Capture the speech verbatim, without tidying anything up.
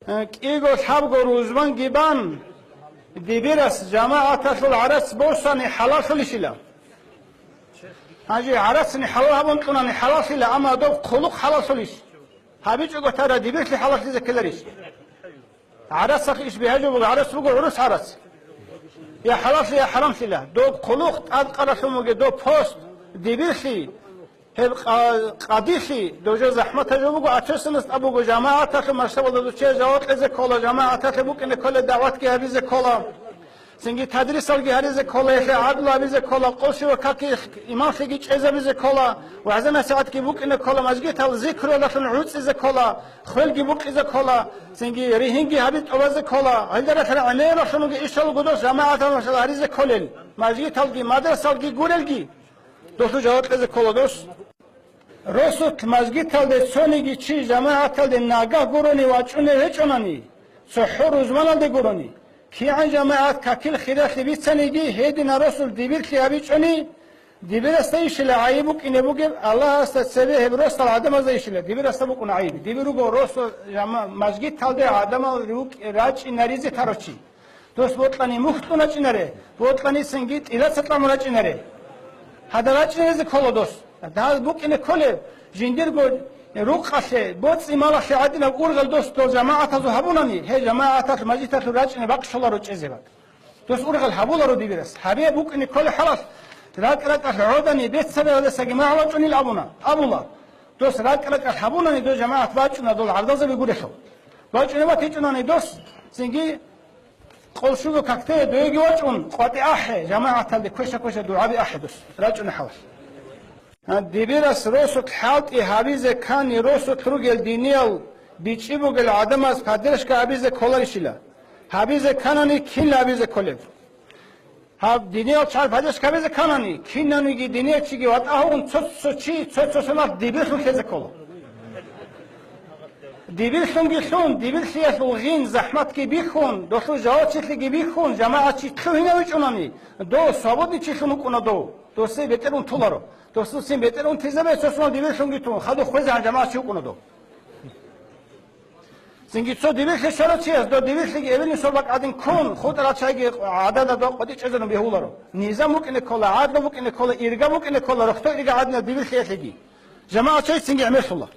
Э, кӀиго лъабго рузманги бан, дибирас жамагӀаталъул гӀарац босани хӀалаллъулищила? Гьанже гӀарацни хӀалал гьабун кьунани хӀалаллъила, амма доб хъулухъ хӀалаллъулищ? ГьабичӀого тара дибирлъи хӀалаллъизе ккеларищ? ГӀарацахъ иш бигьа жо буго, гӀарац буго гӀурус гӀарац. Я хӀалаллъи, я хӀарамлъила. Доб хъулухъ тӀадкъаралъун буго, доб пост, дибирлъи, гьеб къа-, къадилъи, дов жо захӀматаб жо буго, а цосинас тӀад буго, жамагӀаталъул масштабалда дучча жаваб кьезе ккола, жамагӀаталъе букӀине кколеб дагӀватги гьабизе ккола. Цинги тадрисалги гьаризе ккола, гьелъе гӀадлу гьабизе ккола, къосиго каки имамлъиги чӀезабизе ккола, вагӀза-насихӀатги букӀине ккола, мажгитал зикруялдалъун гӀуцӀизе ккола, хвелги букъизе ккола, цинги ригьинги гьаби тӀубазе ккола, гьелда ралъана гӀемералъунги ишал гудос жамагӀатал гьаризе кколел, мажгиталги мадрасалги гурелги, досул жаваб кьезе ккола дос. Росулъ мажгиталде цониги чи жамагӀаталде нагагь гурони вачӀунев гьечӀонани, цохӀо рузманалде гурони, кигӀан жамагӀат какил хиралъи бицаниги, гьедина росул дибирлъи гьабичӀони, дибирасда ишила гӀайиб букӀине бугеб, Аллагьасда цебе гьеб росдал гӀадамазда ишила, дибирасда букӀуна гӀайиб. Дибир руго росул жама-, мажгиталде гӀадамал рукӀ-, рачӀинаризе тарав чи. Дос бокьани мухь кьуначӀинаре, бокьани цинги тӀилаца тӀамурачӀинаре. Гьадаб рачӀинаризе ккола дос. Гьадаб букӀине кколеб, жиндирго рукъалъе, боцӀи-малалъе гӀадинаб ургъел дос дол жамагӀатазул гьабунани, гьей жамагӀаталъ мажгиталъул рачӀине бахъ щоларо чӀезеб бакӀ. Дос ургъел гьабуларо дибирас. Гьабе букӀине кколеб хӀалалъ, ракӀ-ракӀалъ гӀодани, беццабиялдасаги магӀу вачӀунил абуна, абула. Дос ракӀ-ракӀалъ гьабунани, дос жамагӀат бачӀуна дол гӀардазаби гурелъул. БачӀунеб батичӀунани дос, цинги къолщуго какде доеги вачӀун, къватӀи ахӀе, жамагӀаталде квеша-квеша дугӀаби ахӀе дос, рачӀуна хӀалалъ. Гьан, дибирас росулъ хӀалтӀи гьабизе ккани, росулъ ругел диниял бичӀчӀи бугел гӀадамаз поддержка гьабизе кколарищила? Гьабизе кканани, кинла гьабизе кколеб? Гьаб диниял чагӀи поддержка гьабизе кканани, кинаниги динияв чиги ватӀа гьавун цо-цо чи, цо-цо соналъ дибирлъун лъезе ккола. Дибирлъунги лъун, дибирлъиялъул гъин, захӀматги бихьун, долъул жавабчилъиги бихьун, жамагӀат чи лъугьинавичӀунани, дов свободный чилъун вукӀуна дов, досие бетӀер унтуларо. Досул цин бетӀер унтизабе, цо соналъ дибирлъунги тун, хадуб хвезегӀан жамагӀат чи вукӀуна дов. Цинги цо дибирлъи щварав чияс дов дибирлъиги эбел-инсул бакӀ гӀадин ккун, хутӀарал чагӀиги гӀадада дов къватӀи чӀезарун бегьуларо. Низам букӀине ккола, гӀадлу букӀине ккола, ирга букӀине ккола, рохьдо ирга гӀадинаб дибирлъиялъеги. ЖамагӀат чагӀи цинги гӀемерлъула.